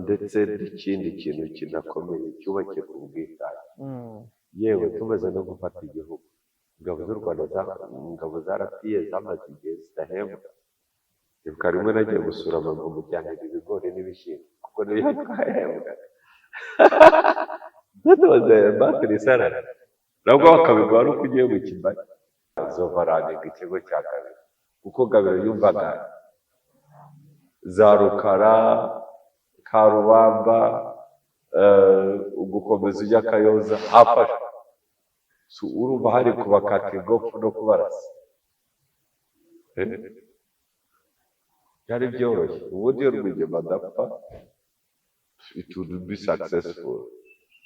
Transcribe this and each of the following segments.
Ndetse n'ikindi kintu kinakomeye cyubakiye ku bwitange. Yewe, tumaze no gufata igihugu, ingabo z'u Rwanda, ingabo za RPA zamaze igihe zidahembwa. Ibuka rimwe nagiye gusura mama, mujyanira ibigori n'ibishyimbo kuko niyo twahembwaga. That was a monthly salary, nabwo bakabiguha ari uko ugiye mu kibaya zovaranega ikigo cya Gabiro, kuko Gabiro yumvaga za Rukara, Karubamba, ugukomeza ujya Kayonza hafashwe. So, urumva hari kubakata ingufu no kubarasa. Byari byoroshye. Ubundi iyo Rwigema adapfa, it would be successful,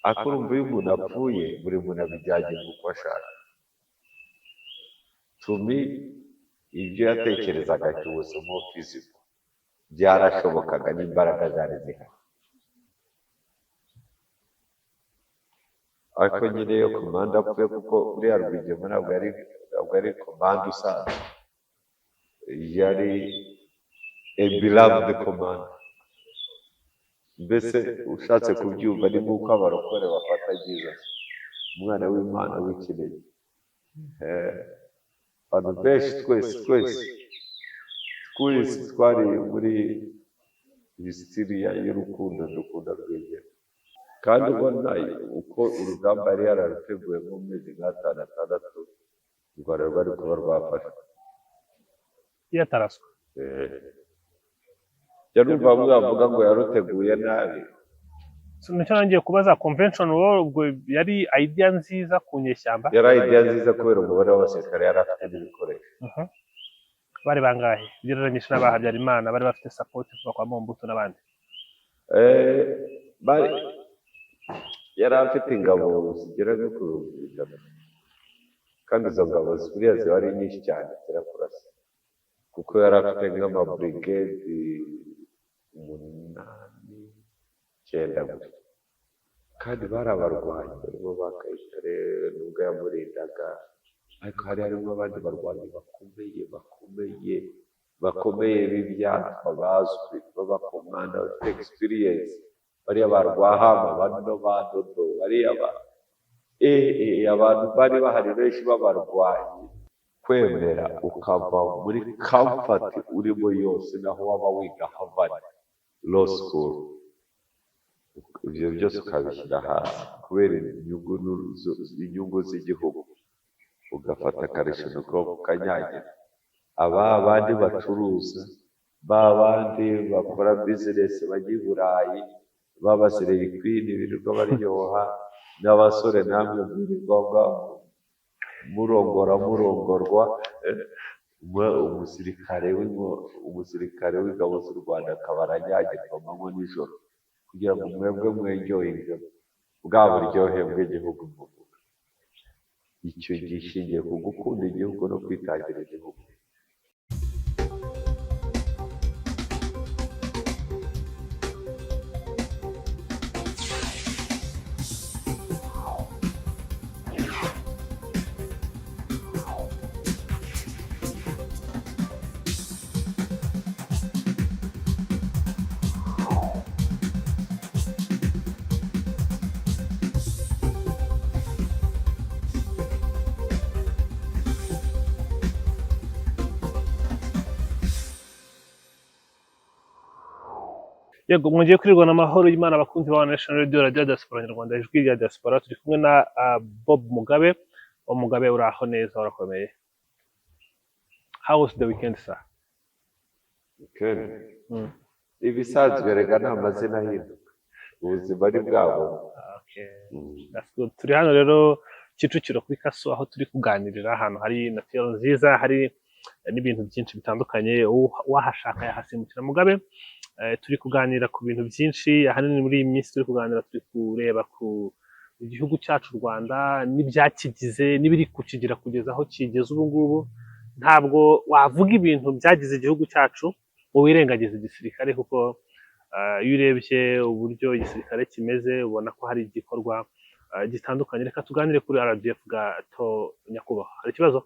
ariko urumva iyo umuntu apfuye, buri muntu abijyanye uko ashaka. To me, ibyo yatekerezaga, it was more feasible, byarashobokaga n'imbaraga zari zihari. Ariko nyine iyo commander apfuye, kuko uriya Rwigema ntabwo yari commander usanzwe, yari a beloved commander. Mbese ushatse kubyumva, ni nk'uko abarokore bafata Jesus, umwana w'Imana w'ikinege. Abantu benshi, twese twese twese twari muri hysteria y'urukundo, dukunda Rwigema. Kandi ubona uko urugamba yari yararuteguye, mu mezi nk'atanu, atandatu, u Rwanda rwari kuba rwafashwe. Iyo ataraswa. Jya numva bamwe bavuga ngo yaruteguye nabi. So, nicyo nangiye kubaza, convention war ubwo yari idea nziza ku nyeshyamba? Yari idea nziza kubera umubare w'abasirikare yari afite n'ibikoresho. Bari bangahe ugereranyije n'aba Habyarimana bari bafite support kuva kwa Mobutu n'abandi? Yari afite ingabo zigera nko ku 3000, kandi izo ngabo buriya ziba ari nyinshi cyane, zirakurasa, kuko yari afite nk'amaburigedi umunani, icyenda gutyo, kandi bari abarwanyi barimo ba Kayitare, nubwo yamurindaga, ariko hari harimo abandi barwanyi bakomeye bakomeye bakomeye b'ibyatwa bazwi, b'abakomanda bafite experience, bariya ba Rwahama, bano ba Dodo, bariya ba abantu bari bahari benshi b'abarwanyi. Kwemera ukava muri comfort urimo yose, naho waba wiga Harvard Law School, ibyo byose ukabishyira hasi kubera inyungu z'igihugu, ugafata Kalashnikov ukanyagira aba bandi bacuruza, ba bandi bakora business bajya i Burayi, b'aba slay queen birirwa baryoha, n'abasore namwe mwirirwa murongora, murongorwa, umusirikare w'ingabo z'u Rwanda akaba aranyagirwa amanywa nijoro kugira ngo mwebwe mwenjoyinge bwa buryohe bw'igihugu muvuga. Icyo gishingiye ku gukunda igihugu no kwitangira igihugu. Yego, mwongeye kwirirwana amahoro y'Imana, abakunzi ba National Radio, Radio Diaspora Nyarwanda, ijwi rya diaspora. Turi kumwe na Bob Mugabe. Bob Mugabe, uraho neza, urakomeye? How was the weekend, sir? Ken, ibisanzwe rega, nta mazina ahinduka, ubuzima ni bwabo. Okay. That's good. Turi hano rero Kicukiro kuri Kaso, aho turi kuganirira ahantu hari nature nziza, hari n'ibintu byinshi bitandukanye, uwahashaka yahasimbukira. Mugabe, turi kuganira ku bintu byinshi. Ahanini muri iyi minsi turi kuganira, turi kureba ku igihugu cyacu u Rwanda n'ibyakigize n'ibiri kukigira kugeza aho kigeze ubu ngubu. Ntabwo wavuga ibintu byagize igihugu cyacu ngo wirengagize igisirikare, kuko iyo urebye uburyo igisirikare kimeze, ubona ko hari igikorwa gitandukanye. Reka tuganire kuri RDF gato, nyakubahwa. Hari ikibazo?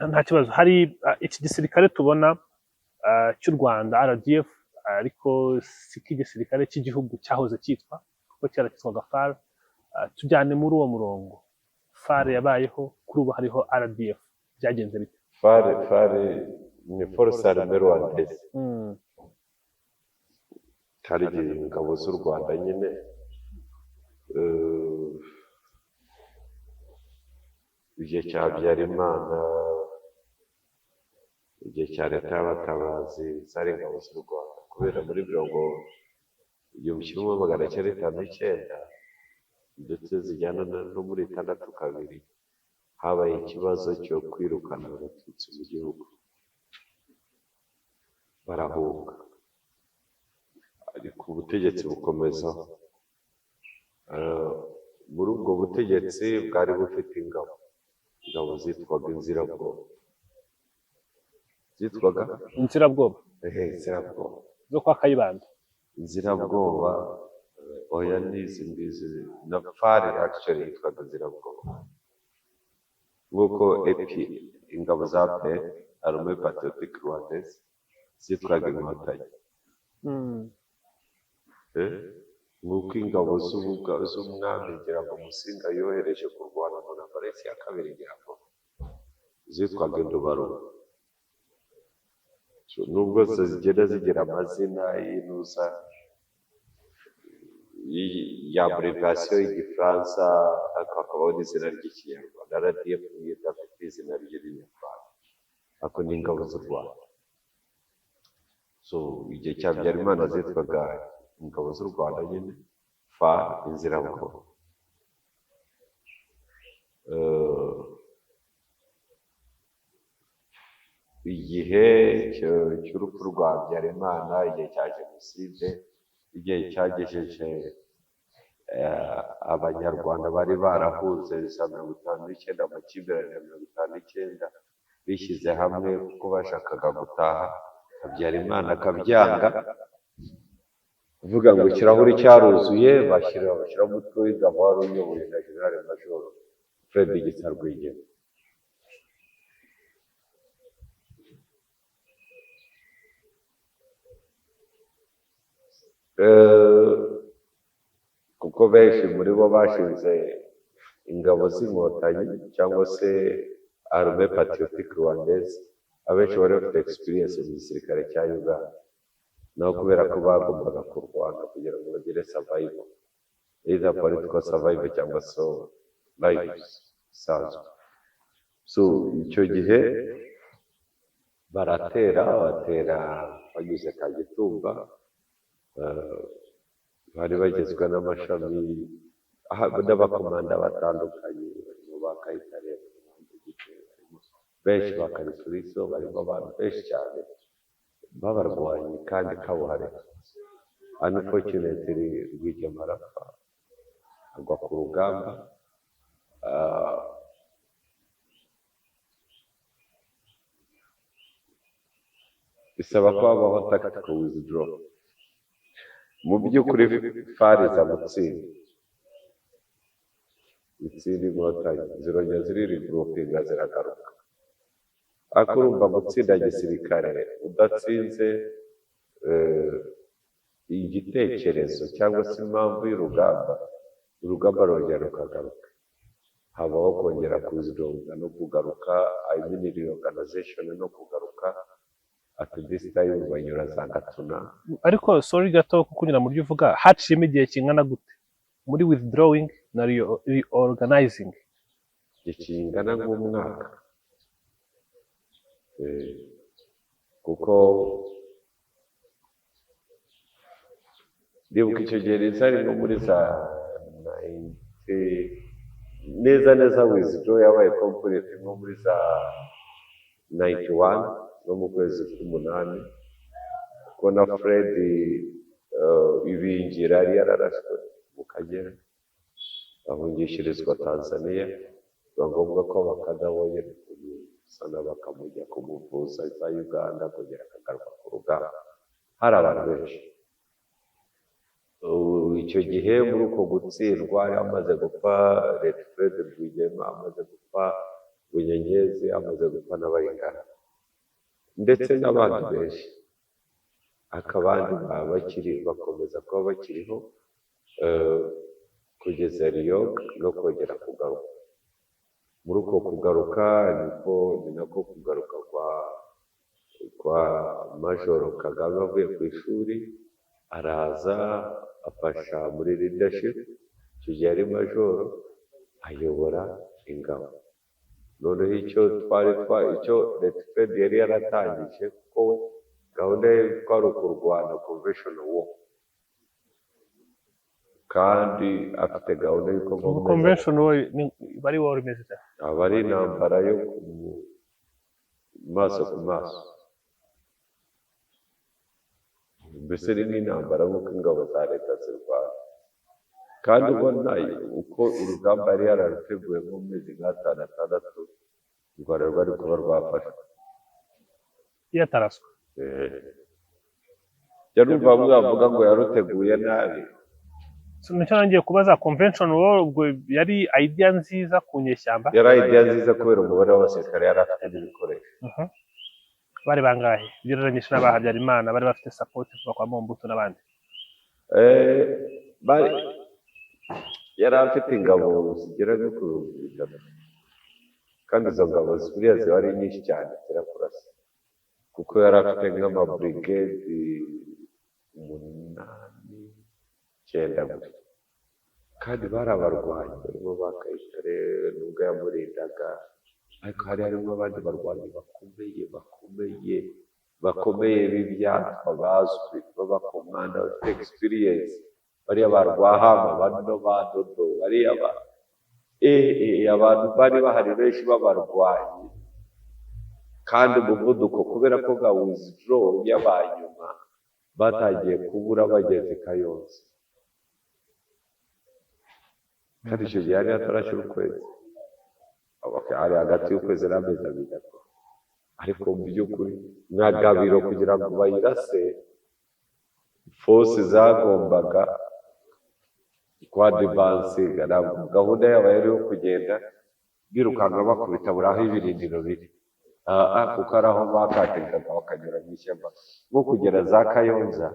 Nta kibazo. Hari iki gisirikare tubona. cy'u Rwanda RDF, ariko si k'igisirikare cy'igihugu cyahoze cyitwa, kuko kera cyitwaga FAR. Tujyane muri uwo murongo. FAR yabayeho, kuri ubu hariho RDF, byagenze bite? FAR ni Force Armée Rwandaise. Hari igihe ingabo z'u Rwanda nyine, igihe cya Habyarimana, igihe cya leta y'abatabazi, zari ingabo z'u Rwanda kubera muri 1959 ndetse zijyana no muri 62 habaye ikibazo cyo kwirukana abatutsi mu gihugu, barahunga, ariko ubutegetsi bukomeza. Muri ubwo butegetsi bwari bufite ingabo zitwaga inzirabwoba, zitwaga Inzirabwoba. Inzirabwoba zo kwa Kayibanda. Inzirabwoba, oya, n'izi ngizi na FAR actually yitwaga inzirabwoba, nk'uko epi ingabo za APR, Armée Patriotique Rwandaise, zitwaga inkotanyi. Nk'uko ingabo z'umwami, ngira ngo Musinga yohereje kurwana mu ntambara y'isi ya kabiri, ngira ngo zitwaga indubaruba. So, nubwo zigenda zigira amazina y'intuza ya abbreviation y'Igifaransa, ariko hakabaho n'izina ry'Ikinyarwanda. RDF niyo idafite izina ry'Irinyarwanda, ariko ni ingabo z'u Rwanda. So igihe cya Habyarimana zitwaga ingabo z'u Rwanda nyine, FAR inzirabwoba. Igihe cy'urupfu rwa Habyarimana, igihe cya jenoside, igihe cyagejeje abanyarwanda bari barahuze za 59, amakimbirane ya 59, bishyize hamwe kuko bashakaga gutaha, Habyarimana akabyanga, kuvuga ngo ikirahuri cyaruzuye, bashyiraho umutwe w'ingabo wari uyobowe na General Major Fred Gisa Rwigema. Kuko benshi muri bo bashinze ingabo z'inkotanyi cyangwa se Armée Patriotique Rwandaise, abenshi bari bafite experience mu gisirikare cya Uganda, naho kubera ko bagombaga kurwana kugira ngo bagire survival, either political survival cyangwa so life isanzwe. So icyo gihe baratera, batera banyuze Kagitumba, bari bagizwe n'amashami n'abakomanda batandukanye, barimo ba Kayitare, barimo ba Ndugike, barimo benshi ba Karikuriso, barimo abantu benshi cyane b'abarwanyi kandi kabuhariwe. Unfortunately Rwigema arapfa, agwa ku rugamba. Bisaba ko habaho tactical withdraw. Mu by'ukuri FAR iza gutsinda, itsinda inkotanyi, zirongera ziriregroupinga, ziragaruka. Ariko urumva gutsinda gisirikare udatsinze igitekerezo cyangwa se impamvu y'urugamba, urugamba rurongera rukagaruka. Habaho kongera kuzironga no kugaruka, I mean reorganization no kugaruka. At this time banyura za Gatuna. Ariko sorry gato kukunyura mu byo uvuga, haciyemo igihe kingana gute muri withdrawing na reorganizing? Igihe kingana nk'umwaka. Kuko ndibuka icyo gihe zari nko muri za 90 neza neza. Withdraw yabaye complete nko muri za 91, no mu kwezi k'umunani, kuko na Fred Ibingira yari yararashwe mu Kagera, ahungishirizwa Tanzania, biba ngombwa ko bakadabonye kumusana bakamujya kumuvuza za Uganda kugira akagaruka ku rugamba. Hari abantu benshi. Ubu icyo gihe muri uko gutsindwa yari amaze gupfa Leta Fred Rwigema, amaze gupfa Bunyenyezi, amaze gupfa n'Abayingana. Ndetse n'abandi benshi, ariko abandi baba bakiri, bakomeza kuba bakiriho kugeza Riyoga no kongera kugaruka. Muri uko kugaruka niko ni nako kugaruka kwa Majoro Kagame avuye ku ishuri, araza afasha muri leadership. Icyo gihe yari majoro, ayobora ingabo. Noneho icyo twari twa icyo Late yari yaratangije, kuko we gahunda ye kwari ukurwana conventional war, kandi afite gahunda y'uko Ubwo nkomeza convention war bari war imeze ite? Aba ari intambara yo ku maso ku maso, mbese ni nk'intambara nk'uko ingabo za leta zirwana. Kandi ubona uko urugamba yari yararuteguye, nko mu mezi nk'atanu, atandatu, u Rwanda rwari kuba rwafashwe. Iyo ataraswa. Jya numva bamwe bavuga ngo yaruteguye nabi. So, nicyo nangiye kubaza, convention war ubwo yari idea nziza ku nyeshyamba? Yari idea nziza kubera umubare w'abasirikare yari afite n'ibikoresho. Bari bangahe ugereranyije n'aba Habyarimana bari bafite support kuva kwa Mobutu n'abandi? Yari afite ingabo zigera nko ku 3000, kandi izo ngabo buriya ziba ari nyinshi cyane, zirakurasa, kuko yari afite nk'amaburigedi umunani, icyenda gutyo, kandi bari abarwanyi barimo ba Kayitare, nubwo yamurindaga, ariko hari harimo abandi barwanyi bakomeye, bakomeye, bakomeye, b'ibyatwa bazwi, b'abakomanda bafite experience, bariya ba Rwahama, bano ba Dodo, bariya ba abantu bari bahari benshi b'abarwanyi. Kandi umuvuduko, kubera ko ga withdraw y'abanyuma batangiye kubura bageze Kayonza, kandi icyo gihe hari hatarashyira ukwezi. Okay, hari hagati y'ukwezi n'amezi 2 ariko mu by'ukuri nka Gabiro kugira ngo bayirase, force zagombaga kwadvancinga. Ntabwo gahunda yabo yari iyo kugenda birukanka bakubita buri aho ibirindiro biri. Kuko ari aho bakatiraga bakanyura mu ishyamba nko kugera za Kayonza.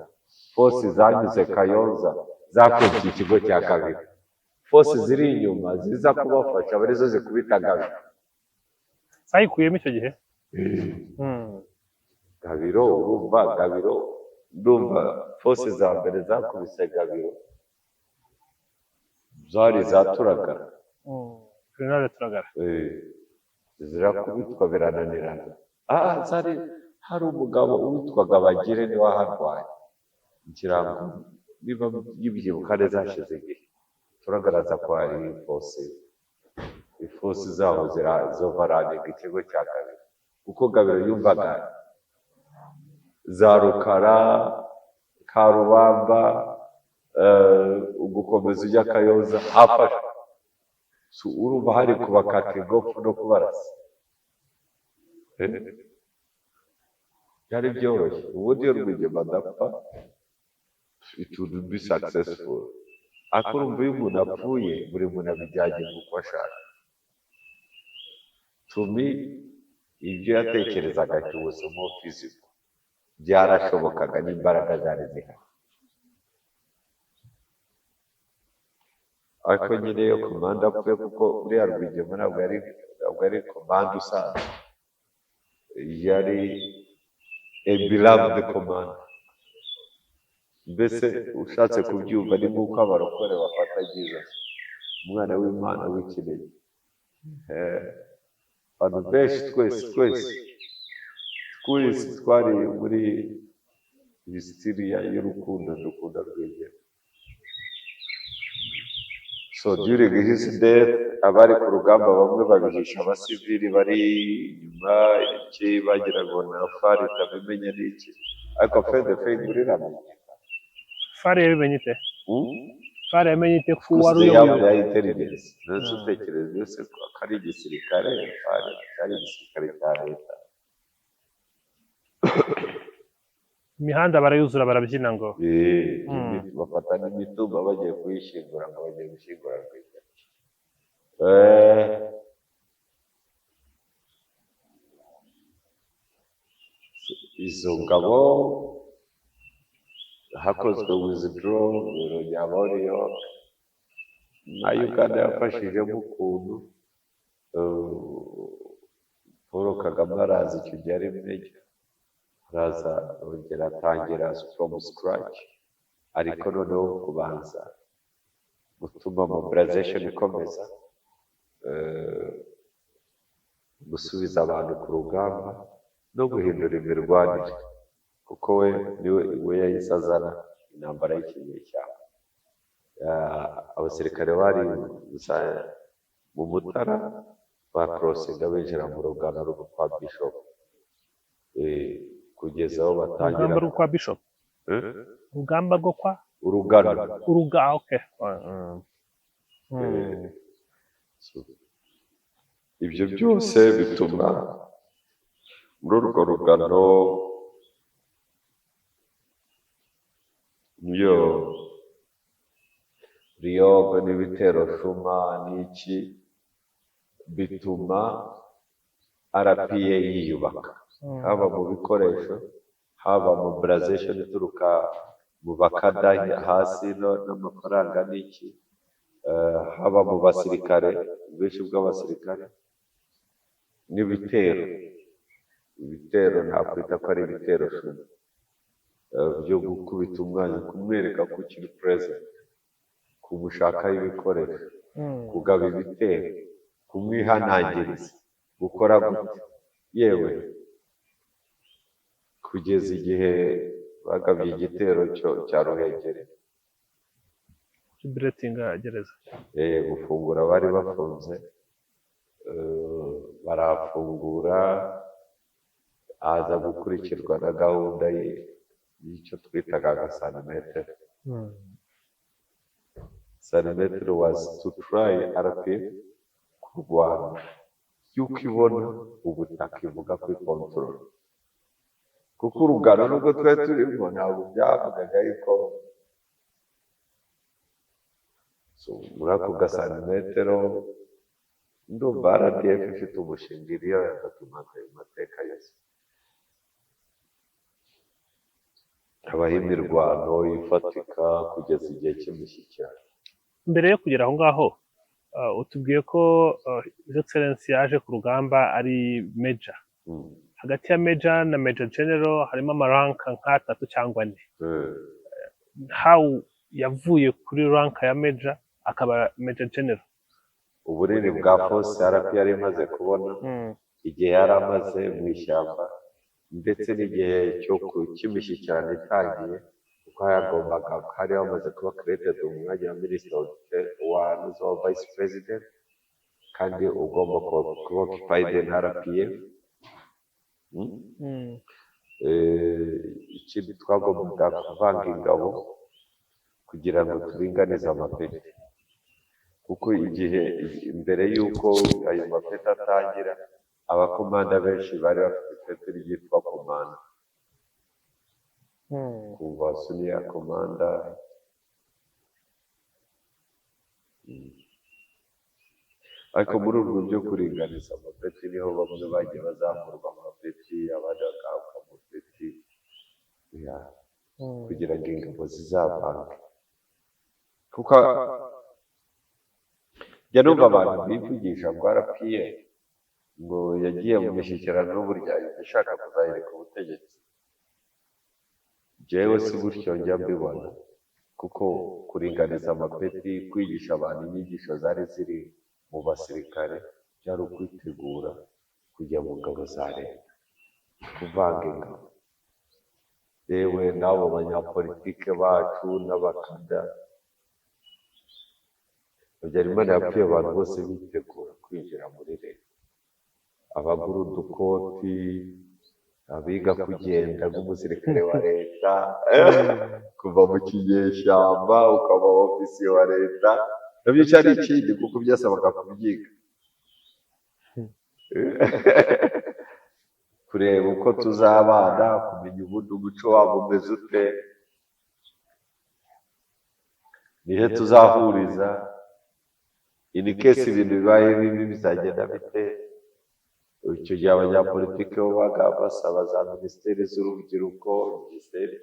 Force zanyuze Kayonza zakurikiye ikigo cya kabiri, force ziri inyuma ziza kubafasha aba arizo zikubita Gabiro. Zayikuyemo icyo gihe. Gabiro, urumva Gabiro, ndumva force za mbere zakubise Gabiro zari za Turagara. General Turagara. Zirakubitwa birananirana. Zari hari umugabo witwaga Bagire, niwe waharwaye, ngira ngo niba yibyibuka neza, hashize igihe. Turagaraza ko hari force, iforce zaho zoveraninga ikigo cya Gabiro, kuko Gabiro yumvaga za Rukara, Karubamba, ugukomeza ujya Kayonza hafashwe. So, urumva hari kubakata ingofu no kubarasa. Byari byoroshye. Ubundi iyo Rwigema adapfa, it would be successful, ariko urumva iyo umuntu apfuye, buri muntu abijyanye uko ashaka. To me, ibyo yatekerezaga cyose more physical byarashobokaga n'imbaraga zari zihari, ariko nyine iyo komanda apfuye, kuko uriya Rwigema ntabwo yari komanda usanzwe, yari a beloved commander. Mbese ushatse kubyumva ni nk'uko abarokore bafata Jesus, umwana w'Imana w'ikinege. Abantu benshi, twese, twese, twese twari muri hysteria y'urukundo dukunda Rwigema. So during his death, abari ku rugamba bamwe babihisha abasivili bari inyuma, iki, bagira ngo na FAR itabimenya n'iki, ariko FDF inkuru iramenyekana. FAR yabimenye ite? Hmm? FAR yamenye ite ko wari Gusa uyoboye? ya intelligence ndetse utekereza yose ko ari igisirikare, FAR cyari igisirikare cya leta. Imihanda barayuzura, barabyina ngo Bafata n'imitumba bagiye kuyishyingura, ngo bagiye gushyingura Rwigema. Izo ngabo hakozwe withdraw Nyaborio na Uganda yafashijemo ukuntu. Paul Kagame araza, icyo gihe ari major, araza arongera atangira from scratch, ariko noneho kubanza gutuma mobilization ikomeza, gusubiza abantu ku rugamba no guhindura imirwanire, kuko we niwe we yahise azana intambara y'ikinyeshyamba. Abasirikare bari mu Mutara bakorosinga binjira mu rugano rwo kwa Bishop, kugeza aho batangira. Urugamba rwo kwa Bishop? Eh? Urugamba rwo kwa? Urugano. Uruga, okay. So, ibyo byose bituma muri urwo rugano iyo riyogo n'ibitero shuma n'iki bituma RPA yiyubaka, haba mu bikoresho, haba mobilization ituruka mu bakada hasi n'amafaranga n'iki, haba mu basirikare, ubwinshi bw'abasirikare n'ibitero. Ibitero nakwita ko ari ibitero shuma, byo gukubita umwanzi, kumwereka ko ukiri present, kumushakaho ibikoresho, kugaba ibitero, kumwihanangiriza, gukora gute, yewe kugeza igihe bagabye igitero cya Ruhengeri. Liberating gereza. Gufungura abari bafunze, barafungura, haza gukurikirwa na gahunda y'icyo twitaga agasantimetero. Santimetero was to try RPF kurwana y'uko ibona ubutaka ivuga kuri control, kuko urugano nubwo twari turimo ntabwo byavugaga yuko. So, muri ako gasantimetero ndumva RDF ifite umushinga iriyo yadatumaga ayo mateka yose, habaho imirwano ifatika kugeza igihe cy'imishyikirano. Mbere yo kugera aho ngaho, utubwiye ko His Excellency yaje ku rugamba ari major. Hagati ya major na major general harimo amaranka nk'atatu cyangwa ane. How yavuye kuri rank ya major akaba major general? Ubunini bwa force RP yari imaze kubona igihe yari amaze mu ishyamba, ndetse n'igihe cyo cy'imishyikirano itangiye, kuko yagombaga hari hamaze kuba created umwanya wa minisitiri wa wa vice president, kandi ugomba kuba occupied na RPF. Ikindi twagombaga kuvanga ingabo kugira ngo turinganize amapeti, kuko igihe mbere y'uko ayo mapeti atangira, abakomanda benshi bari bafite ipeti ryitwa komanda, kuva senior komanda. Ariko muri urwo byo kuringaniza amapeti niho bamwe bagiye bazamurwa amapeti, abandi bagahabwa amapeti, ya, kugira ngo ingabo zizavange, kuko njya numva abantu bivugisha ngo RPA ngo yagiye mu mishyikirano n'uburyo ishaka kuzahirika ubutegetsi. Jewe si gutyo njya mbibona, kuko kuringaniza amapeti, kwigisha abantu inyigisho zari ziri mu basirikare, byari ukwitegura kujya mu ngabo za leta, kuvanga ingabo. Yewe n'abo banyapolitike bacu n'abakada, Habyarimana yapfuye abantu bose bitegura kwinjira muri leta, abagura udukoti, abiga kugenda nk'umusirikare wa leta, kuva mu kinyeshyamba ukaba ofisiye wa leta, nabyo cyari ikindi kuko byasabaga kubyiga, kureba uko tuzabana, kumenya ubundi umuco wabo umeze ute, nihe tuzahuriza, in case ibintu bibaye bibi bizagenda bite. Icyo gihe abanyapolitiki bo baga basaba za minisiteri z'urubyiruko, minisiteri,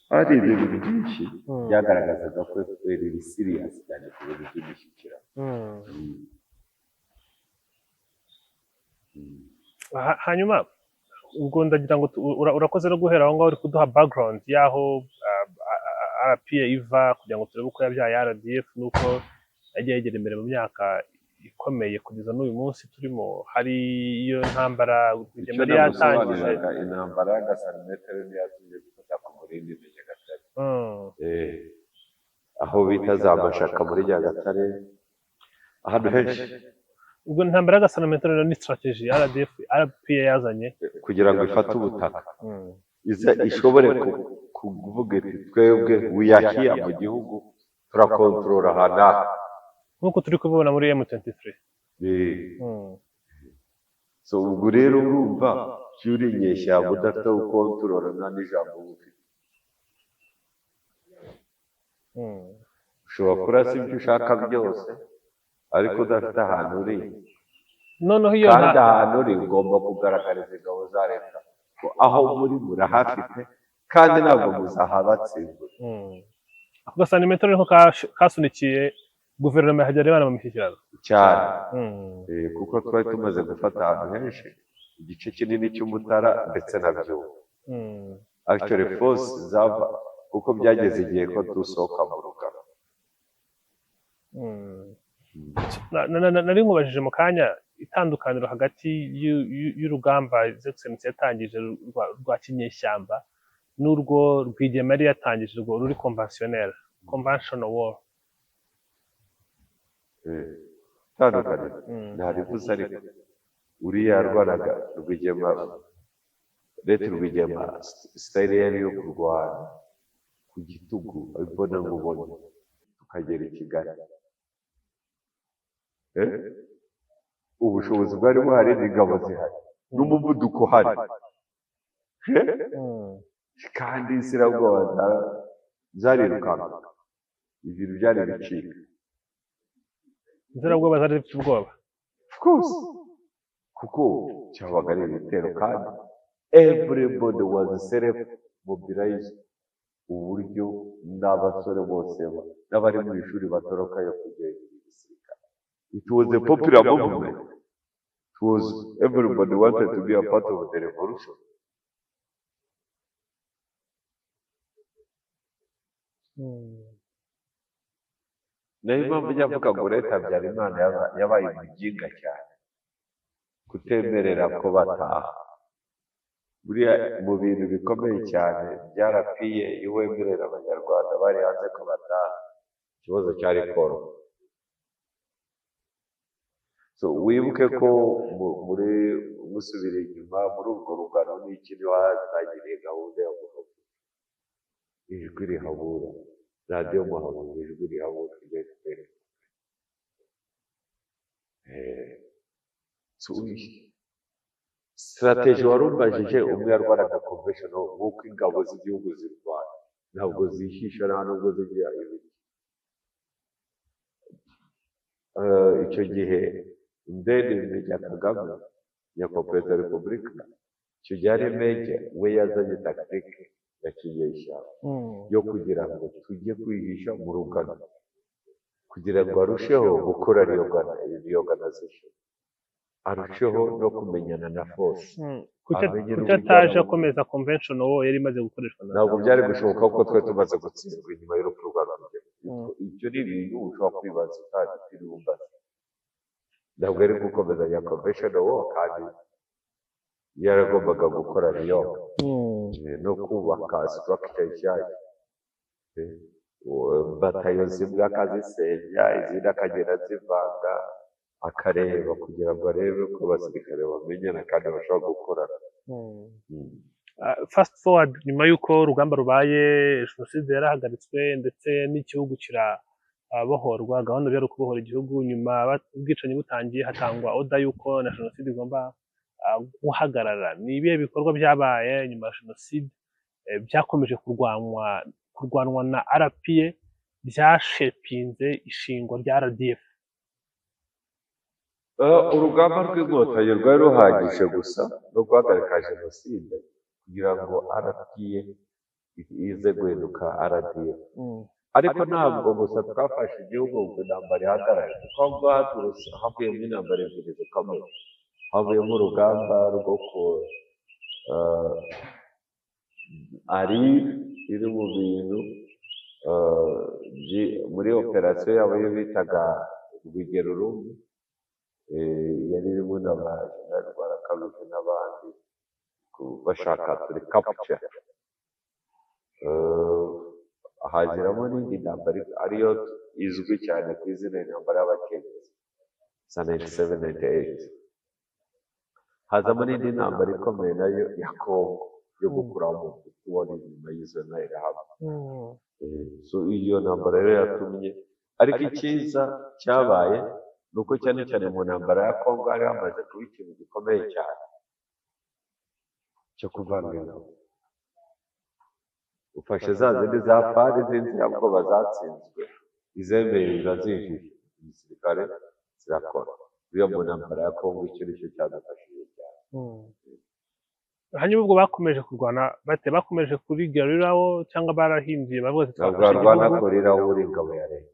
hari ibintu byinshi byagaragazaga ko FPR iri serious cyane ku bintu by'imishyikirano. Hanyuma ubwo ndagira ngo urakoze no guhera aho ngaho uri kuduha background y'aho RPA iva, kugira ngo turebe uko yabyaye RDF n'uko yagiye yegera imbere mu myaka ikomeye kugeza n'uyu munsi turimo. Hari iyo ntambara Icyo Rwigema yari yatangije. namusobanuriraga, intambara y'agasantimetero niyo yatumye gufata ku Murindi na Nyagatare. Aho bita za Mashaka muri Nyagatare, ahantu henshi. Ubwo intambara y'agasantimetero rero ni strategy RDF RPA yazanye kugira ngo ifate ubutaka, iza ishobore kuvuga iti twebwe we are here mu gihugu, turakontorora aha n'aha. Nk'uko turi kubibona muri M23. So ubwo rero urumva iyo uri inyeshyamba udafite aho ukontorora, nta n'ijambo uba ufite. Ushobora kurasa ibyo ushaka byose ariko udafite ahantu uri. Noneho iyo Kandi ahantu uri ugomba kugaragariza ingabo za leta ko aho muri murahafite kandi ntabwo muzahabatsimbura. Ako gasantimetero niko kasunikiye guverinoma ya Habyarimana mu mishyikirano. Cyane. Kuko twari tumaze gufata ahantu henshi, igice kinini cy'Umutara ndetse na Byumba. Actually force zava kuko byageze igihe ko dusohoka mu rugano. Nari nkubajije mu kanya itandukaniro hagati y'urugamba His yatangije rwa kinyeshyamba n'urwo Rwigema yari yatangije, rwo ruri conventionnel, conventional war. Itandukaniro ntarivuze, ariko uriya yarwanaga Rwigema, leta Rwigema style yari yo kurwana ku gitugu, imbona nkubone, tukagera i Kigali. Ubushobozi bwari buhari n'ingabo zihari n'umuvuduko uhari. Kandi inzirabwoba zarirukankaga, ibintu byari bicika. Inzirabwoba zari zifite ubwoba. Of course, kuko cyabaga ari ibitero kandi everybody was self mobilized, uburyo n'abasore bose n'abari mu ishuri batoroka yo kujya igisirikare. It was a popular movement. It was everybody wanted to be a part of the revolution. Nayo impamvu njya mvuga ngo leta Habyarimana yabaye umuginga cyane kutemerera ko bataha. Buriya mu bintu bikomeye cyane byarapiye, iyo wemerera abanyarwanda bari hanze ko bataha, ikibazo cyari koroha. So wibuke ko muri musubira inyuma muri urwo rugano n'iki, niho hatangiriye gahunda ya Muhabura, ijwi rihabura, radiyo Muhabura, ijwi rihabura rya FPR. So, strategy wari umbajije, umwe yarwanaga conventional nk'uko ingabo z'igihugu zirwana, ntabwo zihisha nta nubwo zigira ibiki. Icyo gihe Ndende Meja Kagame, nyakubahwa perezida wa repubulika, icyo gihe ari Meja, we yazanye tactique ya kinyeshyamba yo kugira ngo tujye kwihisha mu rugano, kugira ngo arusheho gukora reorganization, arusheho no kumenyana na force. Kuki Amenye kuki n'uburyo ataje abantu- akomeza conventional war yari imaze gukoreshwa na Ntabwo byari gushoboka kuko twari tumaze gutsindwa inyuma y'urupfu rwa Rwigema. Ibyo ni ibintu ushobora kwibaza utiriwe umbaza. Ntabwo yari gukomezanya conventional war kandi yaragombaga gukora reorg no kubaka structure nshyashya. Batayo zimwe akazisenya, izindi akagenda azivanga, akareba kugira ngo arebe ko abasirikare bamenyana kandi bashobora gukorana. Fast forward, nyuma y'uko urugamba rubaye, jenoside yarahagaritswe ndetse n'igihugu kirabohorwa. Gahunda byari ukubohora igihugu. Nyuma ubwicanyi butangiye, hatangwa order y'uko na jenoside igomba guhagarara. Ni ibihe bikorwa byabaye nyuma ya jenoside byakomeje kurwanwa na RPA byashepinze ishingwa rya RDF? Urugamba rw'Inkotanyi rwari ruhagije gusa no guhagarika jenoside kugira ngo RPA ize guhinduka RDF. Ariko ntabwo gusa twafashe igihugu ngo intambara ihagarare, kuko aho ngaho haturutse havuyemo intambara ebyiri zikomeye. Havuyemo urugamba rwo ku ari iri mu bintu muri operasiyo yabo yo bitaga Rwigero rumwe, yari irimo na ba Jenerali Rwarakabije n'abandi bashaka to recapture. Haziramo n'indi ntambara ariyo izwi cyane ku izina intambara y'Abacengezi za 97 98. Hazamo n'indi ntambara ikomeye nayo ya Congo yo gukuraho Mobutu wari inyuma y'izo nterahamwe. So iyo ntambara rero yatumye, ariko icyiza cyabaye ni uko cyane cyane mu ntambara ya Congo hari hamaze kuba ikintu gikomeye cyane cyo kuvanga ingabo. Ufashe za zindi za FAR z'inzirabwoba zatsinzwe, izemeye ziba zinjije igisirikare zirakora. Buriya mu ntambara ya Congo icyo nicyo cyadufashije cyane. Hanyuma ubwo bakomeje kurwana bate? Bakomeje kuri guerrilla cyangwa barahinduye bavuga ati Ntabwo twafashe warwana igihugu? Guerrilla uri ingabo ya leta,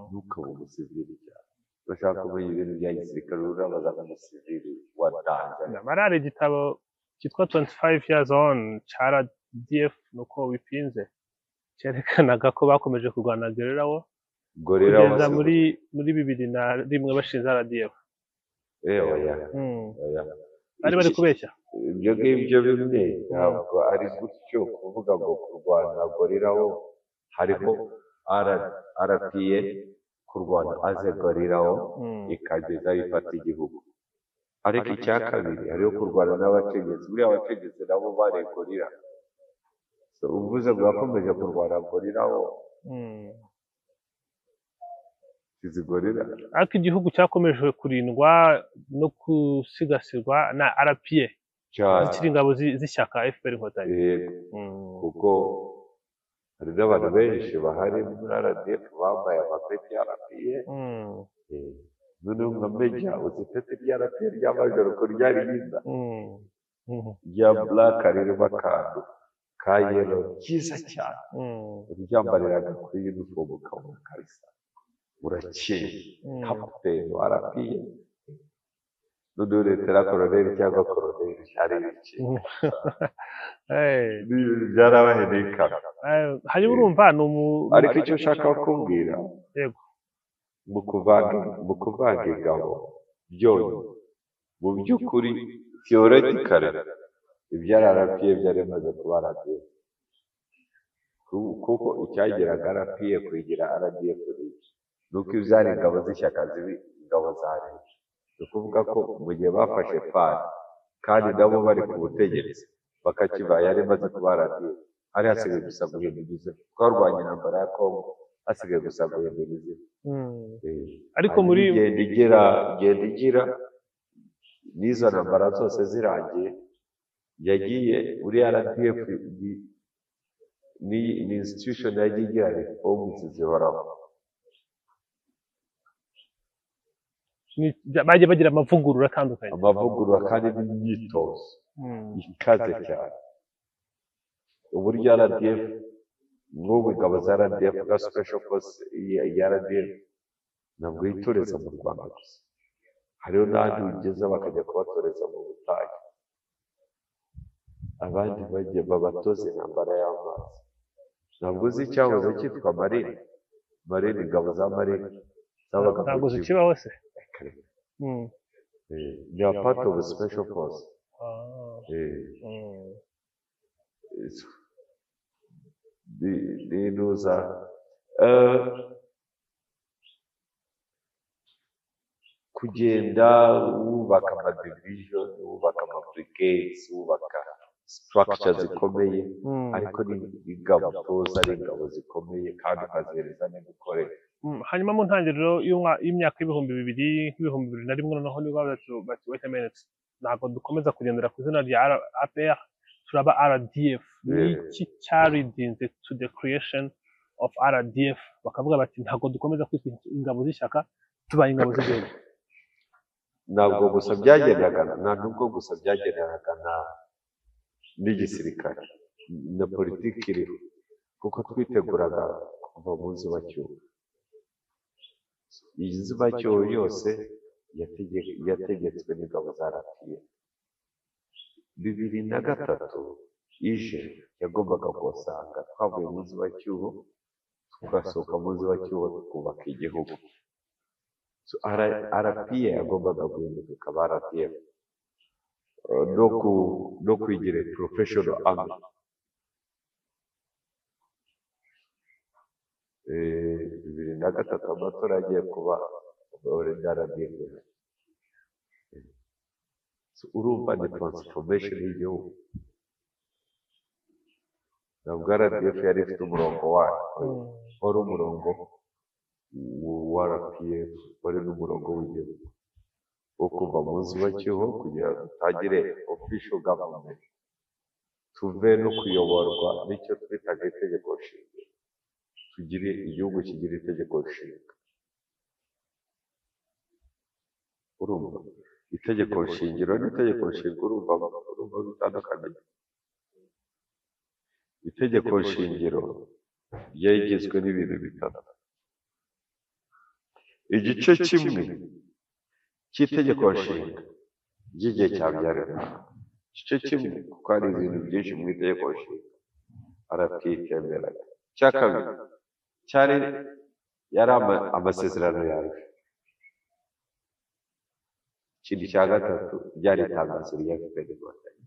ntukabe umusivili cyane. Urashaka kumenya ibintu bya gisirikare, urabaza nk'umusivili wa danger. Nyamara hari igitabo cyitwa 25 years on cya RDF, nuko bipinze, cyerekanaga ko bakomeje kurwana guerrilla Guerrilla kugeza wose muri 2001 bashinze RDF. Oya. Oya. Bari bari kubeshya. Ibyo ngibyo bimwe ntabwo ari gutyo kuvuga ngo kurwana guerrilla wo hariho RPA kurwana as a guerrilla wo ikageza ifata igihugu, ariko icya kabiri hariho kurwana n'abacengezi. Buriya abacengezi nabo bari guerrilla. So, uvuze ngo yakomeje kurwana guerrilla wo, izi guerrilla. Ariko igihugu cyakomeje kurindwa no gusigasirwa na RPA cyane zikiri ingabo z'ishyaka FPR Inkotanyi. Yego. Kuko hari n'abantu benshi bahari muri RDF bambaye amapeti ya RPA. Noneho nka Meja, uzi ipeti rya RPA rya majoro ko ryari ryiza, rya black ririmo akantu ka yellow, cyiza cyane. Uryambariraga kuri uniform ukabona kabisa urakeye, kapiteni wa RPA, noneho lieutenant colonel cyangwa colonel ari ibiki. Byarabahenekaga. Hanyuma urumva ni umu Ariko icyo ushaka kumbwira, Yego. mu kuvanga ingabo byonyine, mu by'ukuri theoretically ibyari RPA byari bimaze kuba RDF, kuko icyageraga RPA kuyigira RDF ni iki? Ni uko ibyari ingabo z'ishyaka ziba ingabo za leta. Ni ukuvuga ko mu gihe bafashe FAR kandi nabo bari ku butegetsi bakakiva, yari imaze kuba RDF, hari hasigaye gusa guhindura izina. Twarwanye intambara ya Congo, hasigaye gusa guhindura izina. Ariko Hanyuma muri igenda igira n'izo ntambara zose zirangiye, yagiye muri RDF ni institution yagiye igira reforms zihoraho. Bagiye bagira amavugurura atandukanye. Amavugurura kandi n'imyitozo ikaze cyane. Uburyo RDF nk'ubu ingabo za RDF nka special force ya RDF ntabwo yitoreza mu Rwanda gusa, hariho n'ahandi ugeze bakajya kubatoreza mu butayu, abandi bajya babatoza intambara y'amazi. Ntabwo uzi icyahoze cyitwa marine? Marine, ingabo za marine zabaga mu Ntabwo Kivu. zikibaho se? Reka reka. They are part of the special force. Ni inuza kugenda wubaka amadivision, wubaka amabrigades, wubaka structure zikomeye, ariko ni ingabo utoza ari ingabo zikomeye kandi ukazihereza n'ibikoresho. Hanyuma mu ntangiriro y'imyaka y'ibihumbi bibiri, nk'ibihumbi 2001, noneho nibwo bati "Wait a minute, ntabwo dukomeza kugendera ku izina rya APR, turaba RDF." Ni iki cyaleadinze to the creation of RDF, bakavuga bati ntabwo dukomeza kwitwa ingabo z'ishyaka, tubaye ingabo z'igihugu? Ntabwo gusa byagendaga, nta nubwo gusa byagendanaga n'igisirikare na politiki iriho, kuko twiteguraga kuva mu nzibacyuho. Iyi nzibacyuho yose yategetswe n'ingabo za RPF. 2003 ije yagombaga kuhasanga twavuye mu nzibacyuho, tugasohoka mu nzibacyuho tukubaka igihugu. So, RPA yagombaga guhinduka ikaba RDF, no kwigira professional army. 2003 amatora agiye kuba already RDF ihari. So, urumva ni transformation y'igihugu. Ntabwo RDF yari ifite umurongo wayo, wari umurongo wa RPF, wari n'umurongo w'igihugu wo kuva mu nzibacyuho kugira ngo dutangire official government, tuve no kuyoborwa n'icyo twitaga itegeko nshinga, tugire igihugu kigira itegeko nshinga. Urumva itegeko nshingiro n'itegeko nshinga, urumva bitandukanye. Itegeko nshingiro ryagizwe n'ibintu bitatu. Igice kimwe cy'itegeko nshinga ry'igihe cya Habyarimana, igice kimwe kuko hari ibintu byinshi mu itegeko nshinga RPA itemeraga. Icya kabiri cyari yari amasezerano ya Arusha. Ikindi cya gatatu ryari itangazo rya FPR Inkotanyi.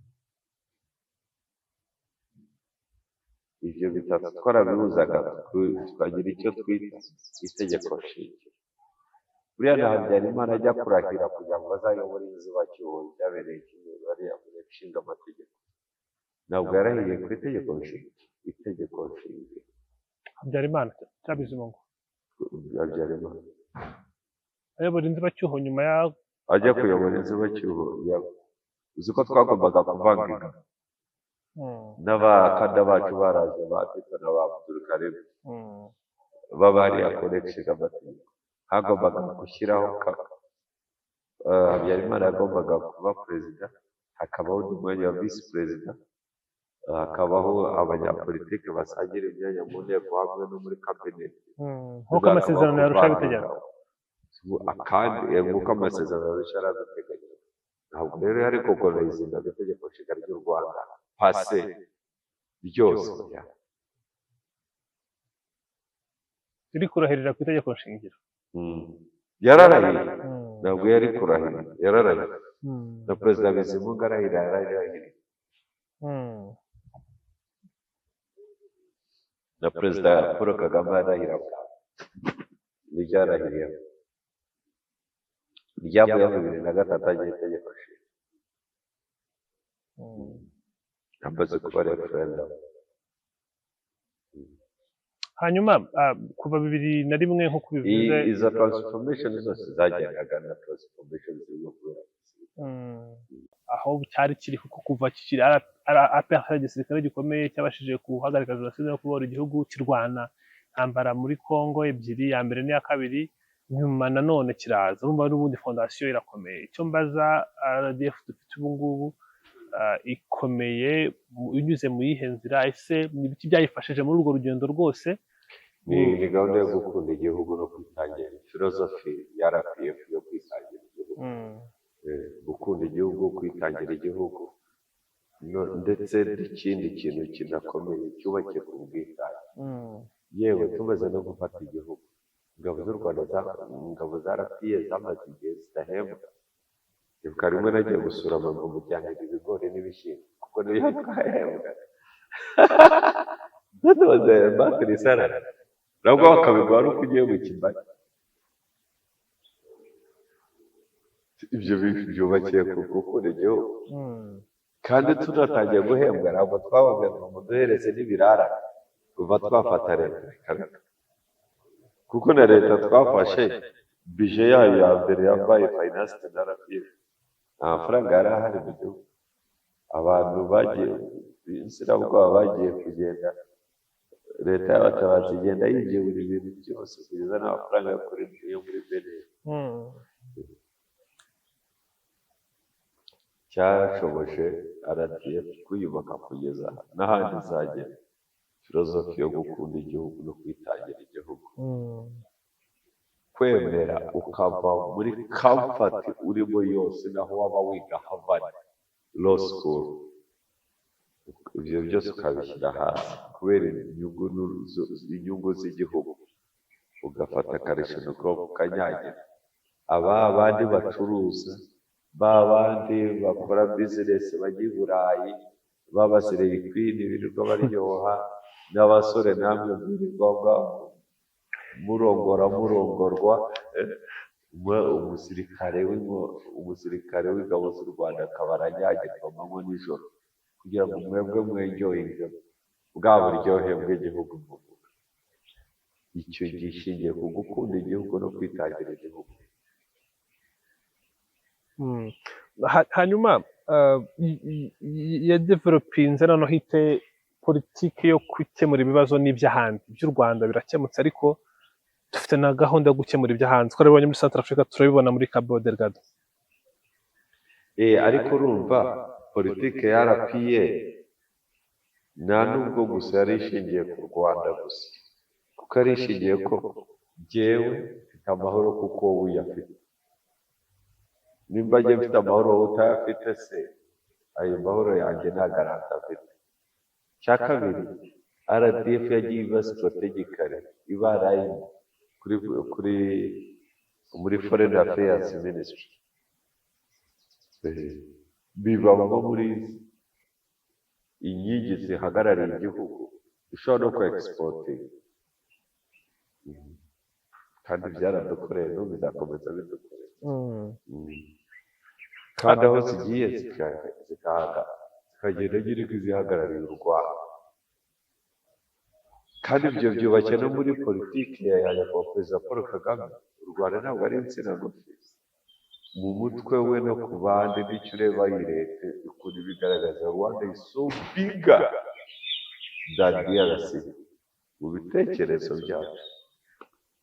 Ibyo bitatu twarabihuzaga tukagira icyo twita itegeko nshingiro. Buriya na Habyarimana ajya kurahira kugira ngo azayobore inzibacyuho byabereye Kimironko hariya mu nteko ishinga amategeko, ntabwo yarahiye ku itegeko nshinga, itegeko nshingiro. Habyarimana cyangwa Bizimungu Habyarimana ayobora inzibacyuho nyuma ya ajya kuyobora inzibacyuho, uzi ko twagombaga kuvanga ingabo n'abakada bacu baraje ba Tito na ba Abdulkarim baba hariya ku nteko ishinga amategeko. Hagombaga gushyiraho Habyarimana yagombaga kuba perezida, hakabaho undi mwanya wa visi perezida, hakabaho abanyapolitiki basangira imyanya mu nteko hamwe no muri kabineti. Nk'uko amasezerano ya Arusha abiteganya. Kandi nk'uko amasezerano ya Arusha yarabiteganya. Ntabwo rero yari kugorezinga itegeko nshinga ry'u Rwanda pase ryose. Riri kurahirira ku itegeko nshingiro. Yararahiye, ntabwo yari kurahira, yararahiye. Na perezida Bizimungu arahira, yararahiriye. Na perezida Paul Kagame arahira, niryo yarahiriyeho. Ryavuyeho 2003 agiye itegeko nshinga. Amaze kuba referendum. Hanyuma kuva 2001 nk'uko bivuze, Izo transformation zose zagendaga na transformation zirimo kubera. Aho cyari kiri, kuko kuva kikiri APR igisirikare gikomeye cyabashije guhagarika jenoside no kubohora igihugu, kirwana intambara muri Congo ebyiri, ya mbere n'iya kabiri, nyuma nanone kiraza. Urumva n'ubundi fondasiyo irakomeye. Icyo mbaza, RDF dufite ubu ngubu ikomeye binyuze mu yihe nzira? Ese ni ibiki byayifashije muri urwo rugendo rwose? Ni gahunda yo gukunda igihugu no kwitangira, filozofi ya RPF yo kwitangira igihugu. Gukunda igihugu, kwitangira igihugu, ndetse n'ikindi kintu kinakomeye cyubakiye ku bwitange. Yewe tumaze no gufata igihugu, ingabo z'u Rwanda, ingabo za RPA zamaze igihe zidahembwa. Ibuka rimwe nagiye gusura mama mujyanira ibigori n'ibishyimbo kuko niyo twahembwa. That was a monthly salary. Nabwo bakabiguha ari uko ugiye mu kibaya. Ibyo byubakiye ku gukunda igihugu. Kandi tunatangiye guhembwa, ntabwo twababwiye ngo muduhereze n'ibirara kuva twafata leta. Reka reka. Kuko na leta twafashe bije yayo ya mbere yabaye finance na RPF. Nta mafaranga yari ahari mu gihugu. Abantu bagiye inzirabwoba bagiye kugenda, leta y'abatabazi igenda yigemura ibintu byose kugeza n'amafaranga yo kuri yo muri BNR. Cyashoboje RDF kwiyubaka kugeza aha n'ahandi izagera, filozofi yo gukunda igihugu no kwitangira igihugu, kwemera ukava muri comfort urimo yose, naho waba wiga Harvard Law School, ibyo byose ukabishyira hasi kubera inyungu z'igihugu, ugafata Kalashnikov ukanyagira aba bandi bacuruza, ba bandi bakora business bajya i Burayi, b'aba slay queen birirwa baryoha, n'abasore namwe mwirirwa murongora murongorwa, umusirikare w'ingabo z'u Rwanda akaba aranyagirwa amanywa nijoro kugira ngo mwebwe mwenjoyinge bwa buryohe bw'igihugu muvuga. Icyo gishingiye ku gukunda igihugu no kwitangira igihugu. Hanyuma yadevelopinze noneho ite politiki yo gukemura ibibazo n'iby'ahandi? Iby'u Rwanda birakemutse, ariko dufite na gahunda yo gukemura iby'ahandi. Twarabibonye muri Central Africa, turabibona muri Cabo Delgado. Ariko urumva politiki ya RPA nta nubwo gusa yari ishingiye ku Rwanda gusa, kuko yari ishingiye ko jyewe mfite amahoro kuko wowe uyafite. Nimba njye mfite amahoro wowe utayafite se, ayo mahoro yanjye nta garantie afite. Icya kabiri, RDF yagiye iba strategically iba line kuri muri Foreign Affairs Ministry. Biba nko muri inkingi zihagarariye igihugu ishobora no ku exporting, kandi byaradukoreye, n'ubu bizakomeza bidukorera. Kandi aho zigiye zikagenda nyine nk'izihagarariye u Rwanda, kandi ibyo byubakiye no muri politiki ya nyakubahwa Perezida Paul Kagame. U Rwanda ntabwo ari insina ngufi mu mutwe we no ku bandi. N'icyo ureba iyi leta ukuntu ibigaragaza, Rwanda is so bigger than DRC. Mu bitekerezo byacu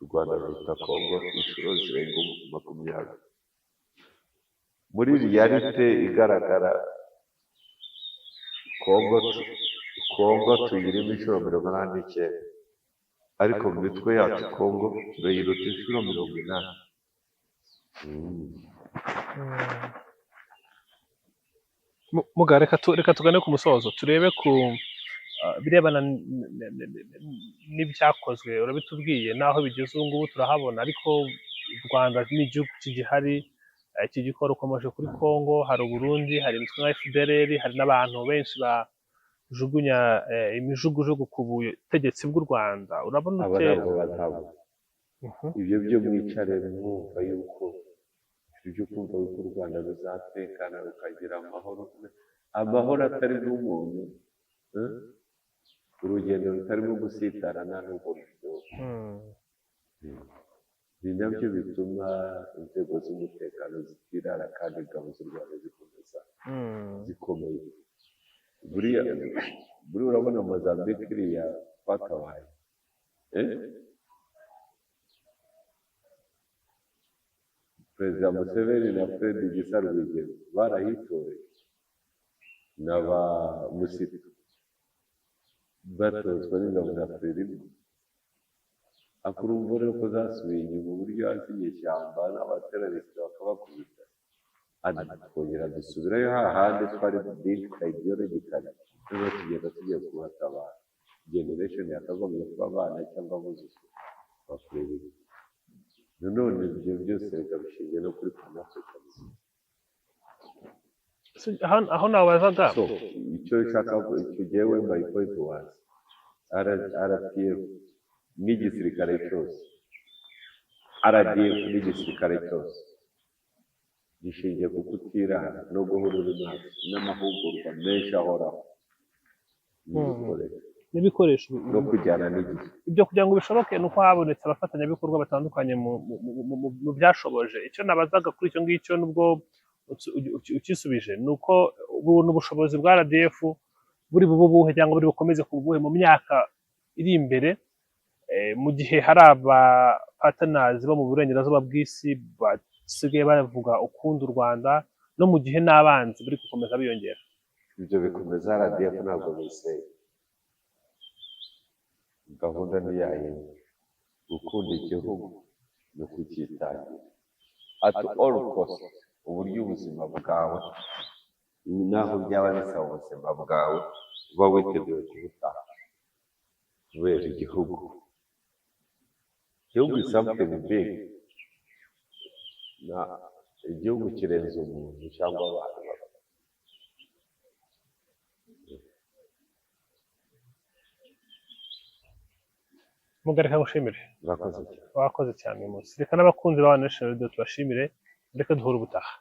u Rwanda ruruta Congo inshuro zirenga 20. Muri réalité igaragara Congo tuyirimo inshuro 89, ariko mu mitwe yacu Congo turayiruta inshuro 80. Muga reka tugane ku musozo, turebe ku birebana n'ibyakozwe. Urabitubwiye n'aho bigeze ubu ngubu turahabona, ariko u Rwanda ni igihugu kigihari, kigikora. Ukomeje kuri Congo, hari Uburundi, hari imitwe nka FDLR, hari n'abantu benshi bajugunya imijugujugu ku butegetsi bw'u Rwanda. Urabona Aba ute? ntabwo bazabona ibyo byo. Mwicare mwumva yuko ibyo kumva yuko u Rwanda ruzatekana rukagira amahoro, amahoro atari n'umuntu, eh? Urugendo rutarimo gusitara nta nubwo ruryoha. Ni nabyo bituma inzego z'umutekano zitirara kandi ingabo z'u Rwanda zikomeza zikomeye. Buriya buriya urabona Mozambique iriya twatabaye, eh? Perezida Museveni na Fred Gisa Rwigema barahitoreye na ba Musito, batozwa n'ingabo za Frelimo. Akurumva rero ko zasubiye inyuma, uburyo hasi inyeshyamba n'abaterroristes bakabakubita, twongera dusubirayo hahandi twari linked ideologically, noneho tugenda tugiye kuhatabara. Generation yakagombye kuba abana cyangwa abuzukuru bakureba ibi. Nanone ibyo byose reka bishingiye no kuri panafricanism. Aho nabazaga So icyo nshaka, icyo jyewe my point was RPF n'igisirikare cyose, RDF n'igisirikare cyose gishingiye ku kutirara no guhora uri maso n'amahugurwa menshi ahoraho n'ibikoresho n'ibikoresho no kujyana n'igihe. Ibyo kugira ngo bishoboke ni uko habonetse abafatanyabikorwa batandukanye mu byashoboje. Icyo nabazaga kuri icyo ngicyo, nubwo ukisubije, ni uko ubu n'ubushobozi bwa RDF buri bube ubuhe cyangwa buri bukomeze kuba ubuhe mu myaka iri imbere, mu gihe hari aba partners bo mu burengerazuba bw'isi basigaye bavuga ukundi u Rwanda no mu gihe n'abanzi bari gukomeza biyongera? Ibyo bikomeza. RDF ntabwo bisenya. Gahunda ni yayindi: gukunda igihugu no kucyitangira at all cost, uburyo ubuzima bwawe, naho byaba bisaba ubuzima bwawe, uba witeguye kubutanga kubera igihugu. Igihugu is something big. Na igihugu kirenze umuntu cyangwa abantu babiri. Mugabe, reka ngushimire. Murakoze cyane. Wakoze cyane uyu munsi. Reka n'abakunzi ba One Nation Radio tubashimire. Reka duhure ubutaha.